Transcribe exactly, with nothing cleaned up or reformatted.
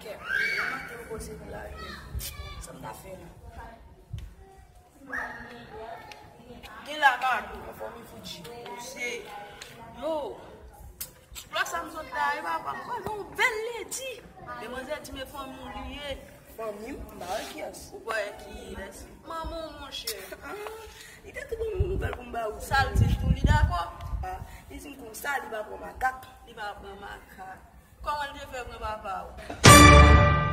Kèt, mwen te poze pou lavi m. Sa m ta fè la? Gen la ka tou, konfòme Fuji. Poze. Yo. Sou plas sa m sot la, e papa, m kwè gen yon bèl ledi. Demwazèl di m e fanmi w li ye. Fanmi m? M pa wè kiyès. Ou pa wè kiyès? Manman w, monchè. Ah, li te tou ban m yon nouvèl pou m ba ou. Sa l di l tou, li dakò? Ah, li di m konsa, li pa pran makak. Li pa pran makak. Kòman l te fè pran papa w?